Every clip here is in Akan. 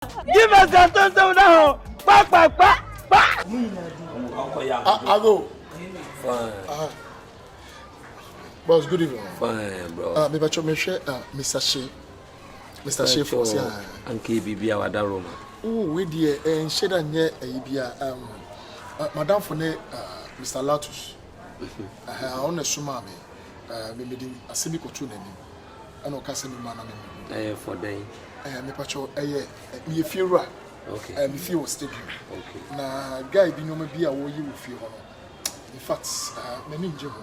Give us a tontom na ho. Pa pa pa pa. Ago. Fine. Boss, good evening. Fine, bro. Me bacho me hwɛ Mr. She. Mr. She for si ah. Anke bibi a wada Roma. Oh, we deɛ eh nhyɛ da nyɛ ayi bia um madam for ne Mr. Latus. Eh, on ne soma me. Me me di asɛm bi kɔto n'anim. Ɛna ɔka sɛ me ma na me me. Ɛyɛ for dɛn? Eh, me pacho ɛyɛ me yɛ fie wura. Okay. Eh, me fie wɔ stadium. Okay. Na guy bi nneɛma bi a wɔyɛ wɔ fie hɔ no. In fact, m'ani ngye ho.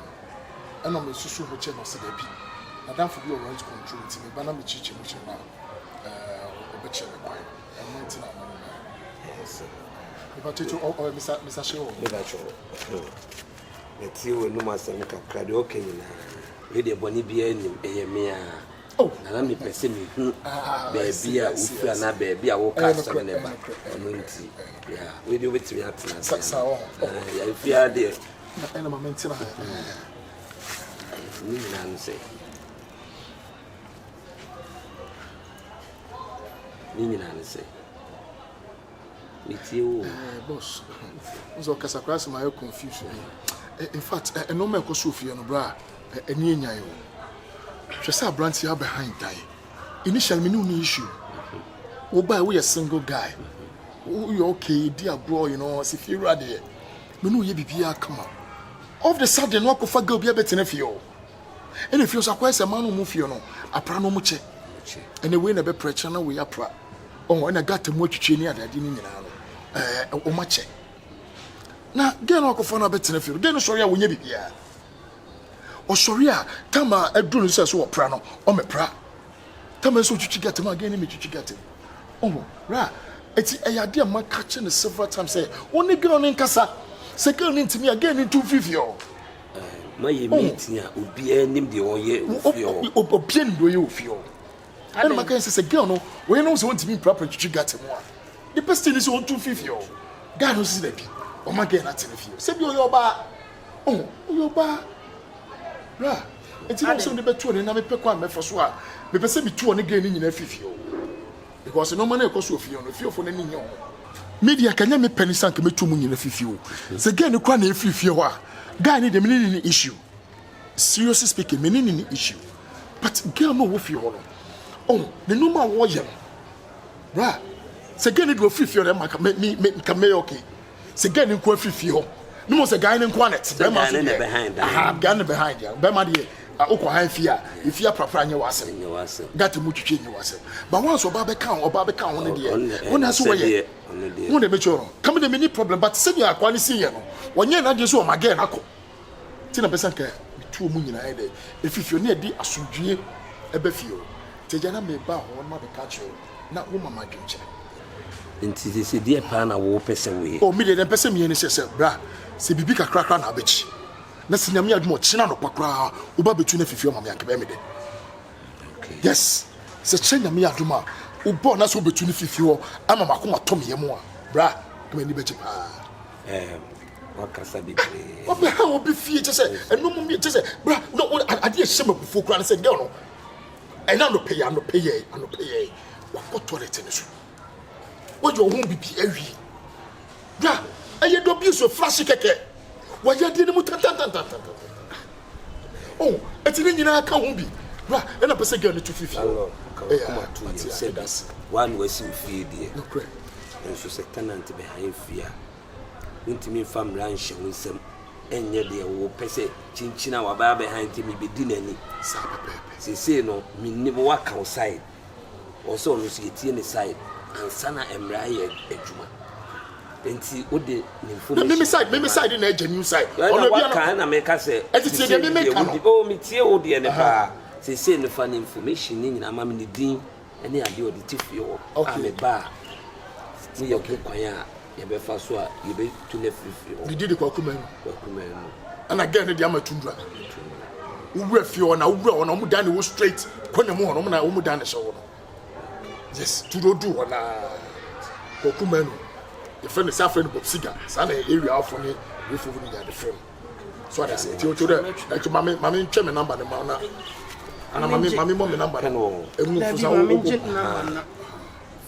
Ɛna me susu ho kyɛ no sɛ dabi. Madamfo bi wɔ rent control nti me ba na me kyerɛkyerɛ mu kyerɛ no a, ɔbɛkyerɛ me kwan. Ɛno nti na ama me ba. Yes. Me pacho to ɔ Mr. Mr. Shewo. Me pacho. Metie w'anum asɛm kakra deɛ ɔka nyinaa. Wei deɛ bɔne biara nnim, ɛyɛ me a. Oh. Na na mepɛ sɛ mehu Ah, I baabi see, a I see, wofiri I see. anaa baabi a woka Ɛyɛ asɛm nokorɛ, no ɛyɛ ba. nokorɛ, ɛyɛ Ɛno nokorɛ, nti, ɛyɛ nokorɛ. yeah, wei deɛ wobɛtumi atena ase Sa wɔ hɔ. Ah, yɛmfie ha deɛ. Na ɛna ma mentena ha. Ne nyinaa no sɛ ne nyinaa no sɛ metie wo. Boss, nso ɔkasa koraa sɛ mayɛ confused. In fact, ɛnɔɔma ɛkɔ so ofie no bra, ɛni enyan o. Hwɛ sɛ aberanteɛ abɛhan dan. Initially, me ne wo ni issue. Wo ba woyɛ single guy. Woyɛ okay, di agorɔ, sɛ fie wura deɛ. Me ne wo yɛ biribiara kama. All of the sudden, no akɔfa girl bi abɛtena fie o. Ɛna fie nso akɔyɛ sɛ mmaa no mu fie no, apra no mu kyɛ. Ɛna wei na ɛbɛpra kyerɛ na wei apra. Ɔho ɛna gata mu atwitwe ne adeade no nyinaa no. Ɔma kyɛ. Na girl no akɔfa no abɛtena fie no, girl no sɔre a wɔnyɛ biribiara. Ɔsɔre a tam a aduru no sɛ so wɔpra no, ɔmɛpra. Tam a nso otwitwi gata mu a girl no mɛtwitwi gata mu. Ɔho, ra, eti ɛyɛ adeɛ a maka kyerɛ no several times sɛ ɔne girl no nkasa. Sɛ girl no ntumi a, girl no ntu mfiri fie hɔ. Mayɛ meeting a obiara nim deɛ ɔyɛ wɔ fie hɔ. Obiara nim deɛ ɔyɛ wɔ fie hɔ. Ɛna maka sɛ girl no, wɔyɛ no sɛ wɔntumi mprapra twitwi gata mu a, the best thing is sɛ ɔntu mfiri fie hɔ. Guy no sisi dabi, ɔma girl no atena fie hɔ. Sɛ bi ɔyɛ ɔbaa, ɔho, ɔyɛ ɔbaa. Bra, eti na ɔsɛ ɔde bɛto ɔne na mepɛ kwan mɛfa so a, mepɛ sɛ metu ɔne girl no nyinaa firi fie hɔ. Because nneɛma no ɛkɔ so wɔ fie hɔ no, fiefo no ani nyɛ ho. Media ka nyɛ mepɛ ne sɛ anka mɛtu mu nyinaa firi fie hɔ. Sɛ girl no kora na ɛfiri fie hɔ a, guy no deɛ me ne ne ni issue. Seriously speaking, me ne ne ni issue. But girl no wɔ fie hɔ no, oh, ne nneɛma a wɔyɛ no, bra, sɛ girl no deɛ ɔfiri fie hɔ no, ɛma ka me me me nka mɛyɛ okay. Sɛ girl no nko afiri fie hɔ, ne mo sɛ guy no nko anɛ te, bɛrima nso deɛ, aha, guy no behind deɛ, bɛrima deɛ, wokɔ han fie a, efie aprapra nyɛ w'asɛm, gata mu twitwi nyɛ w'asɛm. But once ɔbaa bɛka ho, ɔbaa bɛka ho no deɛ, wɔn na so wɔyɛ, wɔn na ɛbɛkyerɛ no, kame deɛ me ni problem, but sɛdeɛ akwa no si yɛ no, wɔnyɛ n'adwene sɛ ɔma girl no akɔ. Ti na bɛsɛ nka metu ɔmu nyinaa yɛ dɛ ɛfiri fie ne ɛde asomdwie ɛbɛ fie hɔ. Nti agya na meba hɔ na mabɛka akyerɛ wo na woma ma adwenkyerɛ. Nti sɛ deɛ paa na wopɛ sɛ woyɛ? Oh, me deɛ deɛ mpɛ sɛ meyɛ ne sɛ sɛ bra sɛ biribi kakrakra na abɛkyi na sɛ Nyame adom ɔkyena anɔpa koraa woba bɛtu no afifie ɔma me anka bɛyɛ me dɛ. Yes, sɛ kyerɛ Nyame adom a wobɔ na sɛ wobɛtu no fifie hɔ ama makoma tɔ me yam a bra na m'ani bɛgye paa. Wakasa bebree. Wabɛha obi fie kyɛ sɛ ɛno mu kyɛ sɛ bra na adeɛ ɛhyɛ m'abufuo koraa ne sɛ girl no ɛna anɔpɛ yɛ anɔpɛ yɛ anɔpɛ yɛ wakɔ toilet no so wɔyɛ ɔho bibi awie bra ɛyɛ dɔ bi so flash kɛkɛ wɔyɛ adeɛ no mu tantantantantan oh ɛti ne nyinaa ka ho bi bra ɛna pɛ sɛ girl no tu fifie hɔ ɛyɛ mate ɛda ase waa na wasi wo fie deɛ nokorɛ nso sɛ tenant bɛhan fie a wontumi mfa mmara nhyɛ wo nsam ɛnyɛ deɛ wopɛ sɛ kyinkyin a wabaa bɛhan nti mebɛdi n'ani saa pɛpɛɛpɛ. Seesei no mennim waka wo side wɔ sɛ ɔno nso yɛtie ne side ansa na mmara yɛ adwuma nti wode ne information meme side meme side na agya new side ɔno bia waka na meka sɛ ɛti tie deɛ meme ka no oh metie wo deɛ ne paa seesei no fa ne information ne nyinaa ma me ne din ne adeɛ ɔde te fie hɔ a meba a ne yɛho kwan a yɛbɛfa so a yɛbɛtu no afiri fie hɔ. Ne din de Kwaku Manu. Kwaku Manu. Ɛna girl no de ama Tundra. Wowura fie hɔ na wowura hɔ na wɔn dan ne wo straight kɔ ne mu hɔ no wɔn na wɔn dan ne hyɛ hɔ no. Yes, Tundra odu hɔ naa. Kwaku Manu. Yɛfrɛ no sɛ afrɛ no Bob Siga. Saa na area afɔ ne wefo no nyinaa de frɛ no. So ade sɛ ti o to dɛ ɛti maame maame ntwɛ me number ne ma na ana maame maame mɔ me number no. Emu fusa wo wo.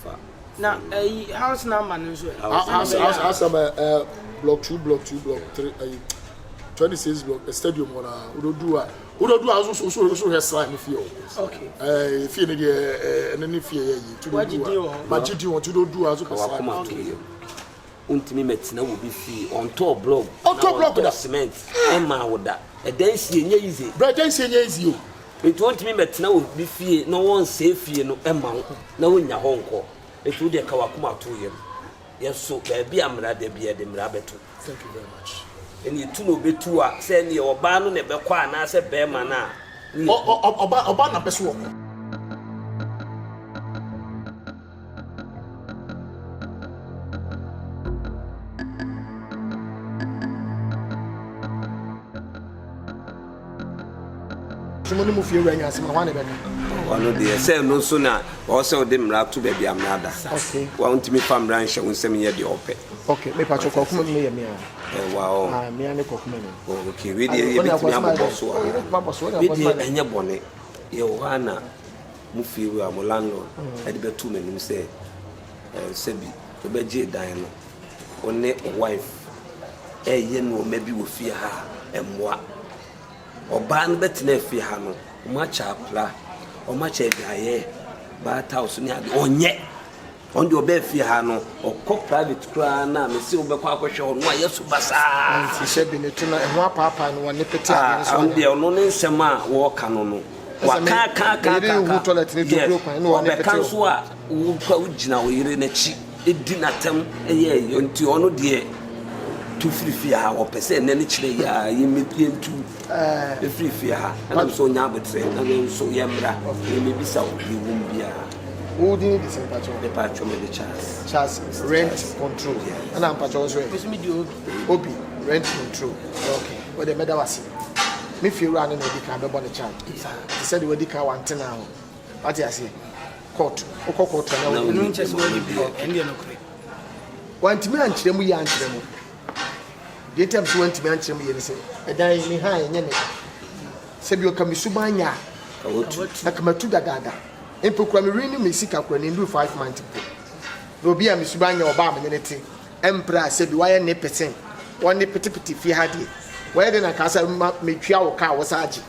Fa. Na ɛyi house number no nso ɛ. House house house number ɛɛ block 2 block 2 block 3 ɛyi 26 block stadium hɔ na wododu a wododu a so so so hwɛ slime fie o. Okay. Ɛɛ fie no deɛ ɛɛ ɛne ne fie yɛ yi tudodu a ma gye din wɔ tudodu a so pɛ slime. Okay. Wontumi mɛtena wɔ bi fie ɔntɔɔ block. Ɔntɔɔ block da. Cement ɛma wo da. Ɛdan sie nyɛ easy. Brɛ ɛdan sie nyɛ easy o. Nti wontumi mɛtena wɔ bi fie na wɔnsɛe fie no ɛma wo na wonya hɔ nkɔ. Nti wo deɛ ka w'akoma to yam. Yɛ so baabi a mmara da biara yɛde mmara bɛto. Thank you very much. Ɛnna etu na obetu a sɛ ɛnneɛ ɔbaa no na ɛbɛkɔ anaasɛ bɛrima no a. Ne yɛ hu. Ɔbaa ɔbaa na pɛ so ɔkɔ. So mo ne mo fiewura nya asɛm a, hwan na ɛbɛka? Ɔno deɛ sɛ ɛno nso na ɔwɔ sɛ ɔde mmara to baabi a mmara da. Okay. Wa ntumi fa mmara nhyɛ wo nsam nyɛ deɛ ɔpɛ. Okay, me pacho kɔkuma mi yɛ mea. Ɛwa ɔ. Ah, mea ne kɔkuma mi. Oh, okay, wei deɛ yɛbɛtumi abobɔ so a. Wei deɛ ɛnyɛ bɔne. Yɛwɔ hɔ a na mo fiewura, mo landlord, ɛde bɛto m'anim sɛ sɛbi wobɛgye dan no, wo ne wo wife ɛyɛ nneɛma bi wɔ fie ha a ɛmmoa. Ɔbaa no bɛtenaa fie ha no, wɔakyɛ apra, wɔakyɛ adwaeɛ, bath house ne adeɛ, ɔnyɛ. Ɔno deɛ ɔbaa fie ha no, ɔkɔ private koraa na mese wobɛkɔ akɔhwɛ hɔ no ayɛ so basaa. Nti hyɛ bi ne to na ɛho apaapaa no wɔne pete adeɛ no so Ɔno deɛ ɔno ne nsɛm a wɔreka no no, waka aka aka aka aka. Yes, ɔbɛka nso a wokɔ wogyina wo yere n'akyi. Di n'atɛm yɛ ɛyɛ nti ɔno deɛ tu firi fie ha ɔpɛ sɛ ɛnɛ ne kyerɛ yɛ a yɛntu ɛfiri fie ha ɛna sɛ ɔnya abotrɛ na yɛn nso yɛmmra yɛmmɛbisa wo deɛ wɔ mu biara. Wo din de sɛ mpakyɛw? Mepakyɛw mede Charles. Charles rent control. Ɛna mpakyɛw nso ɛ? Mesu mede Obi. Obi rent control. Okay. Wo deɛ mɛda wase. Me fie wura no na ɔdi kan bɛbɔ ne charge. Te sɛ deɛ wadi kan wantena ho. Wate aseɛ? Court. Wokɔ court a na wode. Ɛno nkyɛ sɛ wadi bi ɛno deɛ nokorɛ. Wantumi ankyerɛ mu yie ankyerɛ mo. Deɛ nti a mese wantumi ankyerɛ mu yie ne sɛ, ɛdan yi me han ɛnyɛ ne da. Sɛ bi ɔka me suban nyɛ a, anka matu dadaada. Mpo kura me renew me sika kura ne nduru 5 months mpo. Na obi a me suban nyɛ ɔbaa me ne ne te ɛmpere a sɛ bi wayɛ ne pesen wɔne petepete fie ha deɛ wɔyɛ dɛn na nka sɛ ma metua wo ka a wɔsa agye.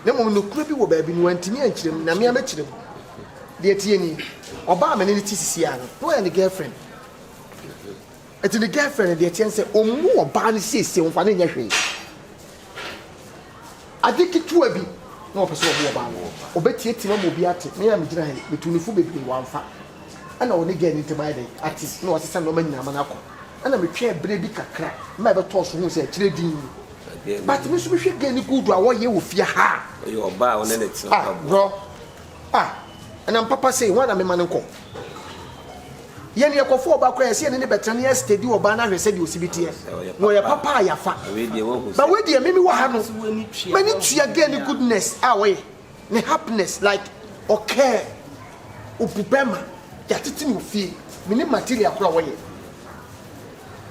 Na mmom nokorɛ bi wɔ baabi no wantumi ankyerɛ mu, na me ara mɛkyerɛ mu. Deɛ ɛteɛ nie, ɔbaa a me ne no te sisi ara no, na ɔyɛ ne girlfriend. Nti ne girlfriend no, deɛ ɛteɛ ne sɛ, ɔmmu ɔbaa no siesie, ɔmfa no nyɛ hwee. Ade ketewa bi na ɔpɛ sɛ ɔbo ɔbaa no. Ɔbɛtiatia mu ama obi ate. Me a megyina ha yi, metuu no fo bebree, wamfa. Ɛna ɔne girl no ntam ayɛ dɛn? Ate. Na wasesa nneɛma nyinaa ama no akɔ. Ɛna metwɛn berɛ bi kakra ma ɛbɛtɔɔ so huu sɛ akyire dinn. But me nso mehwɛ girl no good a wɔyɛ wɔ fie ha a. Ɔyɛ ɔbaa a ɔne ne tena Ah bro ah ɛnam papa sei hwan na mema no nkɔ. Yɛn yɛkɔfa ɔbaa koraa yɛsɛ yɛne ne bɛtena na yɛ steady ɔbaa no ahwɛ sɛdeɛ ɔsi bi teɛ na ɔyɛ papa a yɛafa. But wei deɛ me mewɔ ha no m'ani tua girl no goodness a ɔyɛ ne happiness like ɔcare obu bɛma yɛatete no wɔ fie menim material koraa a ɔyɛ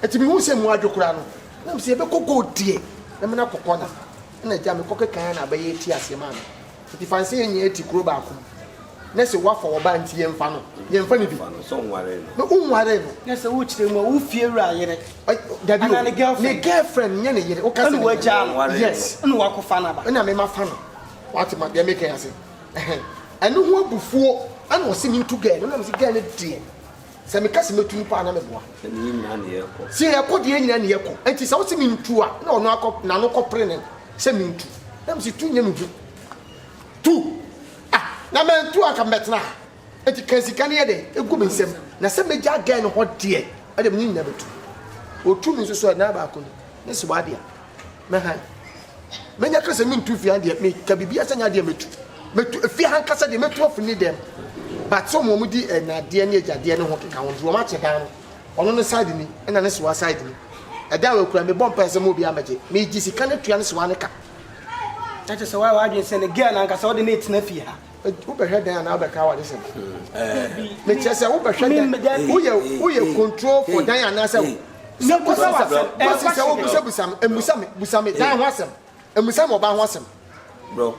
nti mehu sɛ mu adwo koraa no Na mese yɛbɛkɔ gold deɛ na mena kɔ kɔna ɛna agya mekɔ kekan na abɛyɛ ti aseɛ maa me nti fan sɛ yɛn nyinaa ti kuro baako mu na sɛ wafa ɔbaa nti yɛmfa no yɛmfa no bi na wonwaree no na sɛ wokyerɛ mu a wo fie wura yere dabi o ne girlfriend ne girlfriend nyɛ ne yere woka sɛ ɛna wagyaa no yes ɛna wakɔfa no aba ɛna mema fa no wate ma deɛ meka ase ɛno ho abufuo ɛna ɔse mentu girl no na mese girl no deɛ Sɛ meka sɛ mɛtu mpo a na meboa. Sɛ ne yɛn nyinaa ne yɛkɔ. Sɛ yɛkɔ deɛ yɛn nyinaa ne yɛkɔ. Enti sɛ wose mentu a, na ɔno akɔ n'ano kɔpere ne sɛ mentu. Na mese tu nyɛ me hu. Tu! Ah! Na mantu a anka mebɛtena ha. Enti ka sika no yɛ dɛn? Egu me nsam. Na sɛ mɛgya girl no hɔ deɛ, ɛdeɛ me ne nyinaa bɛtu. Ɔtu me nso so a, nan baako ni. Ne se w'adea. Mɛhan. Mɛnya ka sɛ mentu fie ha deɛ, meka biribiara sɛ nyɛ adeɛ mɛtu. Mɛtu efie ha ankasa deɛ, mɛtu afiri ne dɛm. But sɛ wɔn di ɛnadeɛ ne agyadeɛ ne ho keka ho nti, wɔn akyɛ dan no. Ɔno ne side ni, ɛna ne sewa side ni. Ɛdan wɔ kura, mebɔ mpaeɛ sɛ mo obiara mmɛgye. Megye sika no tua ne sewa no ka. Na kyerɛ sɛ woayɛ w'adwene sɛ ne girl no ankasa wode no retena fie ha. Wobɛhwɛ dan anaa wobɛka awaresɛm? Mekyerɛ sɛ wobɛhwɛ dan, woyɛ woyɛ control for dan anaasɛ Kwasi sɛ wobusa busa me, mmusa me, busa me dan ho asɛm, mmusa me ɔbaa ho asɛm.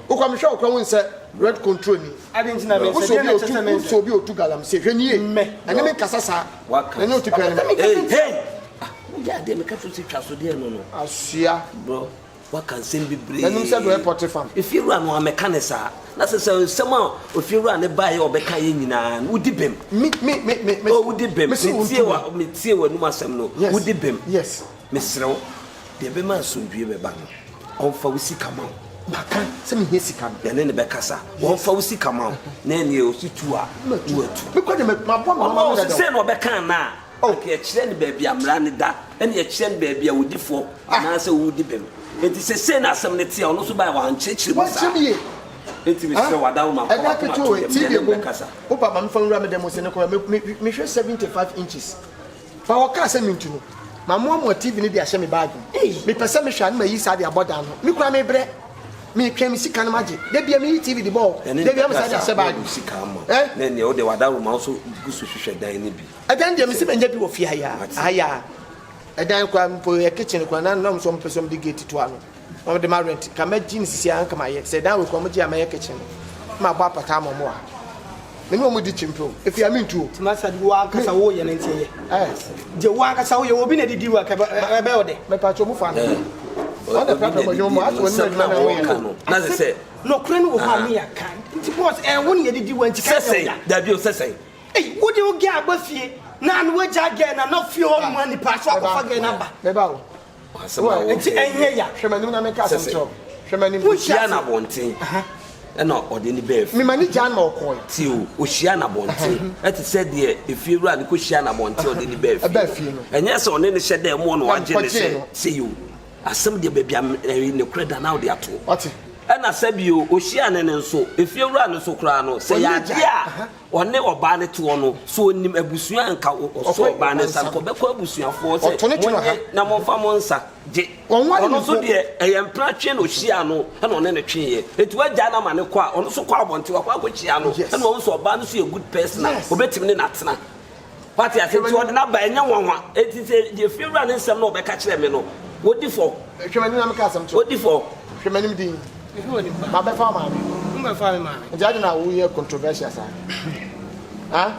Wokɔ mehwɛ wo kora wo nsɛ. Red control ni. Adi nti na mensɛ Wosɛ deɛ obi na ɛkyɛ otu sɛ mensɛ. wosɛ obi otu galamsey hwɛ nie. Mmɛ. Ɛne me nkasa saa. Waka. Ɛne otu pɛ ne. Hey, hey! Ah, woyɛ adeɛ meka kyerɛ sɛ twa so deɛ no no. Asoa. Bro, waka nsɛm bebree. N'anim sɛ deɛ ɔyɛ pɔte fam. Efiewura no amɛka ne saa. Na sɛ sɛ nsɛm a ofiewura no baeɛ a ɔbɛka yɛ nyinaa no, wodi bem. Me me me me me. Oh, wodi bem. Me se Metie wontu wa metie w'anum asɛm no. Yes. Wodi bem. Yes. Mesrɛ wo, deɛ ɛbɛma asomdwoeɛ bɛba no, ɔmfa wo sika ma wo. Maka sɛ mehia sika no. Yɛne no bɛkasa. Ɔmfa wo sika ma wo. Na ɛneɛ ɔsi tu a, na watu. Mekɔ de maboa ma Ɔno mama ɔsi dada. sɛ na ɔbɛka anaa? Anka yɛkyerɛ no baabi a mmara no da, ɛna yɛkyerɛ no baabi a ɔdi fɔ anaasɛ ɔdi bem. Enti sesei na asɛm no te a, ɔno nso baeɛ wankyerɛkyerɛ mu saa. Wankyerɛ mu yie. Enti mesrɛ wo, Adaworoma, kɔ Ɛda w'akoma ketewa to wei, yam, TV yɛne no ebom. bɛkasa. Woba ma memfa nwura me dan mu sɛ ne kɔ me me mehwɛ 75 inches. Fa wɔkaa sɛ mentu no, mamoamoa TV no de ahyɛ me bag mu. Mepɛ sɛ mehwɛ a na mayi saa de abɔ dan no. Me koraa mebrɛ. Metwɛn me sika no magye. Da biara meyi TV de bɔ hɔ. Yɛne Da no biara mesan de bɛkasa, ahyɛ na bag ɔde mu. sika ama wo. Eh? Na ɛnneɛ wo deɛ w'adaworoma wo nso gu so hwehwɛ dan no bi. Ɛdan deɛ mese manya bi wɔ fie ha yi ara. Mate. Ha yi ara. Ɛdan koraa mpo yɛ kitchen koraa na na wɔn nso wɔpɛ sɛ wɔde gate to ano. Na wɔde ma rent. Nka mɛgye no sisi ara nka mayɛ. Sɛ dan wei koraa wɔgye a mɛyɛ kitchen no. Na mabɔ apata ama wɔn wɔ ha. Me ne wɔn di kyimpe o. Efi a mentu o. Nti masa de wo ankasa wo yɛ no nti ɛyɛ. Eh. Deɛ wo ankasa wo yɛ obi na didi wo a ɛbɛyɛ wo dɛ. Mepatwa mu fa no. Wɔn na prapra bɔ dwom aso wɔn adwuma na wɔyɛ no. Na sɛ sɛ. Nɔkorɛ no wɔ hɔ a ne yɛ ka. Nti boss ɛwo ne yɛdidi wo nti ka nyɛ wo da. Dabi o sɛsɛn. Ei wo de wo gɛ aba fie na na wagya gɛ na na fie hɔ nom a nipa so akɔfa gɛ na aba. Meba o. Asɛm a Nti ɛnyɛ ya. Hwɛ m'anim na menka asɛm kyerɛ wo. Hwɛ m'anim. Ɔhyiaa no abɔnten ɛna ɔde no baa fie. Me m'ani gyaa no ma ɔkɔe. Tie o, ɔhyiaa no abɔnten. Ɛte sɛ deɛ efiewura no kɔhyiaa no abɔnten a ɔde no baa fie no. Ɛnyɛ sɛ ɔne no hyɛ dan mu na wagye no sɛ sei o. Asɛm deɛ baabi a ɛyi nokorɛ da na wode ato. Ɛna sɛ bio, ɔhyiaa no no nso, efiewura no nso koraa no, sɛ ɛyɛ adeɛ a Ɔne ɔbaa no te hɔ no, sɛ ɔnim abusua a nka ɔsɔ ɔbaa no nsa, nka ɔbɛkɔ abusuafoɔ sɛ monnye na momfa mo nsa gye. Ɔno nso deɛ ɛyɛ mpena twe na ɔhyiaa no ɛna ɔne no tweeɛ. Enti wagyaa no ama no kɔ a, ɔno nso kɔ abɔnten wakɔ akɔhyia no ɛna wahu sɛ ɔbaa no nso yɛ good person a ɔbɛtumi ne no atena. Wate ase? Nti ɔde no aba, ɛnyɛ nwanwa. Enti sɛ deɛ fiewura ne nsɛm na ɔbɛka kyerɛ me no, wɔdi fɔ. Hwɛ m'anim na meka asɛm kyerɛ wo. Wɔdi fɔ. Hwɛ m'anim din. Mabɛfa wo maame. Wobɛfa me maame. Nti adi na woyɛ controversial saa. Ha?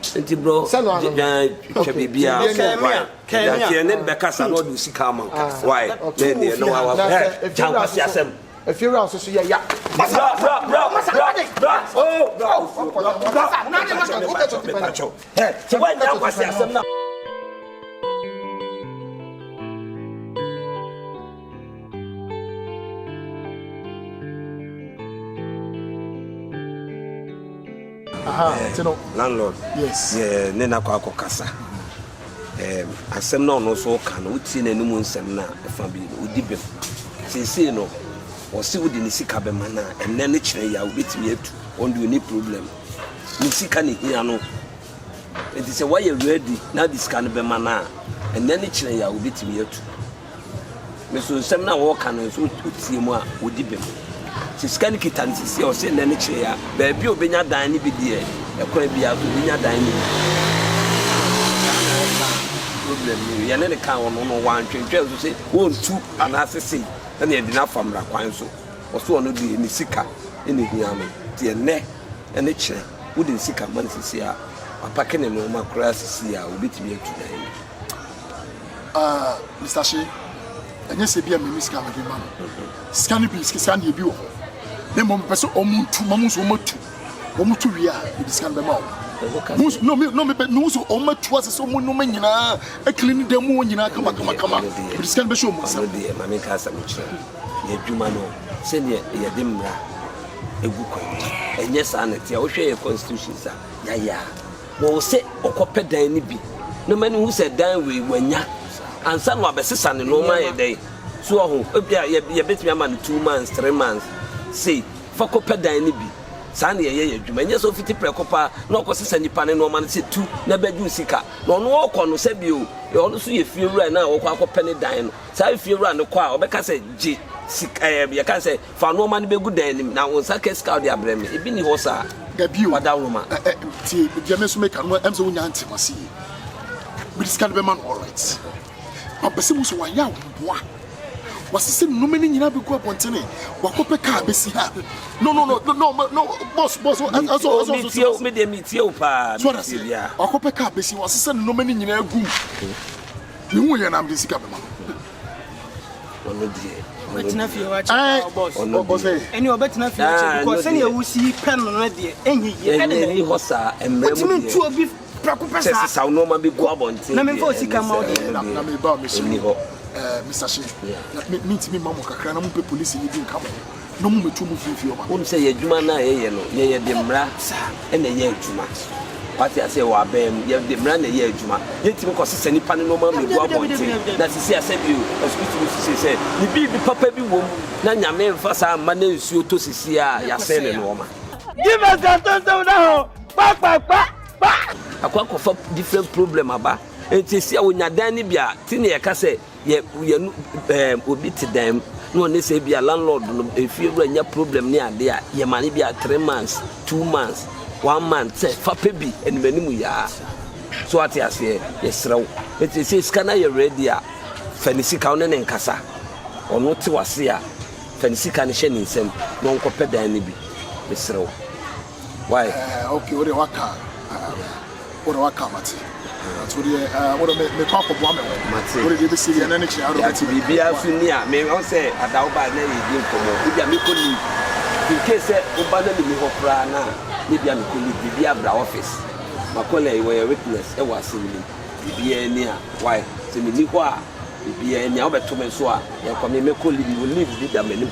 Nti bro, hwɛ biribiara so why? Nti ɛne bɛkasa na ɔde wo sika ama wo. Why? Na ɛneɛ na wawa. Gya nkwasi asɛm. Efiewura nso so yɛ ya. Bra bra bra bra bra oh bra bra bra mepakyɛw ɛ sɛ woanya nkwasi asɛm na. Landlord, yes. yɛ ne nakɔ akɔ kasa. Asɛm na ɔno nso ɔka no, wotie n'anim nsɛm no a ɛfa bi no, ɔdi bem. Seesei no, ɔse wode ne sika bɛma no a, ɛnnɛ ne kyerɛ yɛ a wobɛtumi atu. Ɔno deɛ ɔni problem. Ne sika ne hia no. Nti sɛ woayɛ ready na wode sika no bɛma no a, ɛnnɛ ne kyerɛ yɛ a wobɛtumi atu. Me so nsɛm no a wɔreka no nso wotie mu a, wɔdi bem. Sɛ sika no kita no sisi a, ɔse nnɛ no kyerɛ a, baabi a ɔbɛnya dan no bi deɛ, ɛkwan biara so ɔbɛnya dan no bi. Saa na ɔka problem no. Yɛne no kaa ɔno no, wantwentwɛn so sɛ wɔntu anaasɛ sei, ɛna yɛde no afa mmara kwan so. Ɔse ɔno deɛ ne sika na ɛhia no. Nti ɛnnɛ ne kyerɛ, wode ne sika ma no sisi a, wapake ne nnoɔma koraa sisi a, ɔbɛtumi atu dan no. Ah, Mister She, ɛnyɛ sɛ bi a menni sika a mede ma no. Sika no bi, sika no deɛ bi wɔ hɔ. Na mmom mepɛ sɛ wɔn ntu, ma mo nso wɔn atu. Wɔn tu wie a, mede sika no bɛma wɔn. Mo nso, no, me, no, mepɛ, mehu sɛ wɔn atu ase sɛ wɔn nneɛma nyinaa, akili ne dan mu hɔ nyinaa kama kama kama. Mede sika no bɛhyɛ wɔn nsa. Ɔno deɛ, ma menka asɛm nkyerɛ wo. Yɛn adwuma no, sɛdeɛ yɛde mmara gu kwan mu, ɛnyɛ saa na ɛteɛ. Wohwɛ yɛn constitutions a yɛayɛ a, Wɔwɔ sɛ ɔkɔpɛ dan no bi na ma no hu sɛ dan wei wanya ansa na wabɛsesa ne nneɛma ayɛ dɛn. So ɔho ebi a yɛbɛtumi ama no 2 months, 3 months sei fa kɔpɛ dan no bi. Saa na yɛyɛ yɛ adwuma. Ɛnyɛ sɛ ofiti prɛko paa na ɔkɔsesa nipa ne nneɛma no sɛ tu na bɛgye wo sika. Na ɔno ɔkɔ no sɛ bio ɔno nso yɛ fiewura na ɔkɔ akɔpɛ ne dan no. Saa fiewura no kɔ a ɔbɛka sɛ gye sika ɛɛ yɛka sɛ Fa nnoɔma no bɛgu dan no mu, na wo nsa ka sika a wode abrɛ me. Ebi nni hɔ saa. Dabi o. W'adaworoma. Ɛ ɛ tie, deɛ me nso meka no, ɛm sɛ wonnya nte m'ase yie. Mede sika no bɛma no alright. But pɛ sɛ muhu sɛ wayɛ ahoboa. Wasese nnome no nyinaa bɛgu abɔntene. Wakɔpɛ kaa bɛsi ha. No, no, no, no, no, no, boss, boss, ɛsɔ, ɛsɔ, ɛsɔ, Metie wo, me deɛ metie wo paa, So metie biara. Wakɔpɛ kaa bɛsi, wasese nnome no nyinaa gu mu. Mehu yɛ na mede sika bɛma no. Ɔno deɛ, ɔno Ɔbɛtena fie deɛ. hɔ akyɛ Ɛɛ, paa boss. Ɔno ɔsɛ. deɛ. Ɛne ɔbɛtena fie hɔ akyɛ Ah, because ɛno sɛnea deɛ. wosi pɛ no no deɛ ɛnyɛ yie. Ɛde Ɛnyɛ dɛn? ni hɔ saa, mmerɛ mu Wotumi deɛ. ntu obi prɛko pɛ Sɛ saa. sesaw nneɛma bi gu abɔnten Na memfa deɛ, wo sika ɛne mma wo sɛ deɛ. ɛno Na deɛ, na meba a mesrɛ ɛnni hɔ. Mr. Shea, Yeah. na me mentumi mma mo kakra na mopɛ polisi ni bi nka mo ho na mommɛtu mo mfimfini ɔma. Wonim sɛ yɛ adwuma no a yɛyɛ no, yɛyɛ de mmara na ɛyɛ adwuma. Wate aseɛ wɔ abɛn mu, yɛde mmara na ɛyɛ adwuma. Yɛntumi nkɔsesa nnipa no nneɛma mmɛgu abɔnten. Na sisi asɛ bio, asukuutu no sisi sɛ ne biribi papa bi wom na Nyame mfa saa mma na nsuo tɔ sisi a, yɛasɛe ne nneɛma. Give us a tontom na ho kpa kpa kpa kpa. Akɔ akɔfa different problem aba. Enti esi a onya dan no bi a, ti na yɛka sɛ yɛ yɛ no ɛɛm obi te dan mu na ɔne sɛ ebi a landlord no efie wura nya problem ne ade a, yɛma no bi a 3 months, 2 months, one month sɛ fa pɛ bi anim anim yaa. So ate aseɛ, yɛsrɛ wo. Enti esi sika no ayɛ ready a, fa ne sika wo ne ne nkasa. Ɔno te wase a, fa ne sika no hyɛ ne nsam na ɔnkɔpɛ dan no bi. Mesrɛ wo. Why? Okay, wode waka wode waka mate. Nti wode wode me mekɔ akɔboa me ho. Mate. Wode deɛ bɛsi deɛ ɛnɛ ne kyerɛ wode Yàtì bɛtumi. Biribiara so ni a me ɔn sɛ ada wo ba na yɛdi nkɔmmɔ ebi a mekɔ leave in case sɛ woba na menni hɔ koraa na ne bi a mekɔ leave biribi abra office makɔla yi wɔyɛ witness ɛwɔ asɛm no mu. Biribiara ni a why sɛ menni hɔ a, biribiara ni a wobɛto me nso a yɛkɔ me mekɔ leave, mewɔ leave bi da m'anim.